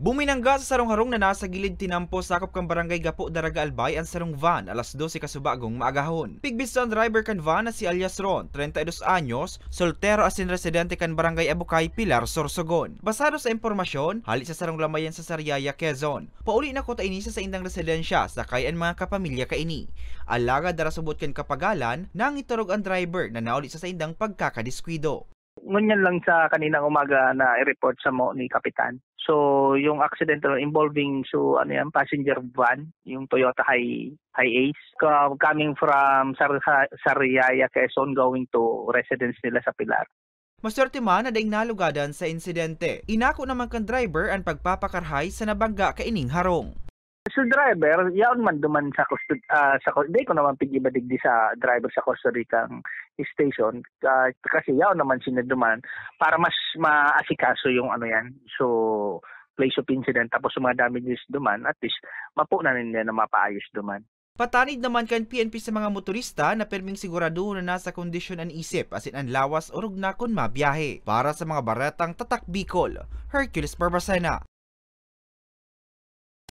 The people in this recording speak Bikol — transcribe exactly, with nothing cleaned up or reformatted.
Buminangga sa sarong harong na nasa gilid tinampo sakop kan Barangay Gapo, Daraga, Albay an sarong van alas dose kasubagong maagahon. Pigbisto an driver kan van na si alias Ron, treinta y dos anyos, soltero asin residente kan Barangay Abukay, Pilar, Sorsogon. Basado sa impormasyon, hali sa sarong lamayan sa Sariaya, Quezon. Pauli na kuta ini sa saindang residensya sakay an mga kapamilya kaini. Alagad dara subot kan kapagalan, nangiturog an driver na nauli sa saindang pagkakadiskuido. Ngunyan lang sa kaninang umaga na i-report samo ni Kapitan. So, yung aksidente na involving, so, ano yan, passenger van, yung Toyota Hi-, Hiace, ka-, coming from Sar-, Sariaya, Quezon, going to residence nila sa Pilar. Maswerte man na daing nalugadan sa insidente. Inako naman kan driver an pagpapakarhay sa nabangga kaining harong. Sa driver, yaon man duman sa custod-, ah, sa cu-, di ko naman pig-iba digdi sa driver sa custody kang station, ah, kasi yaon naman sila duman para mas maasikaso yung ano yan. So, place of incident, tapos yung mga damages duman, at least, mapo na ninyo na mapaayos duman. Patanid naman kan P N P sa mga motorista na perming siguraduhon na nasa kondisyon an isip asin an lawas orog na kun mabiyahe. Para sa mga baretang Tatak Bicol, Hercules Barbacena.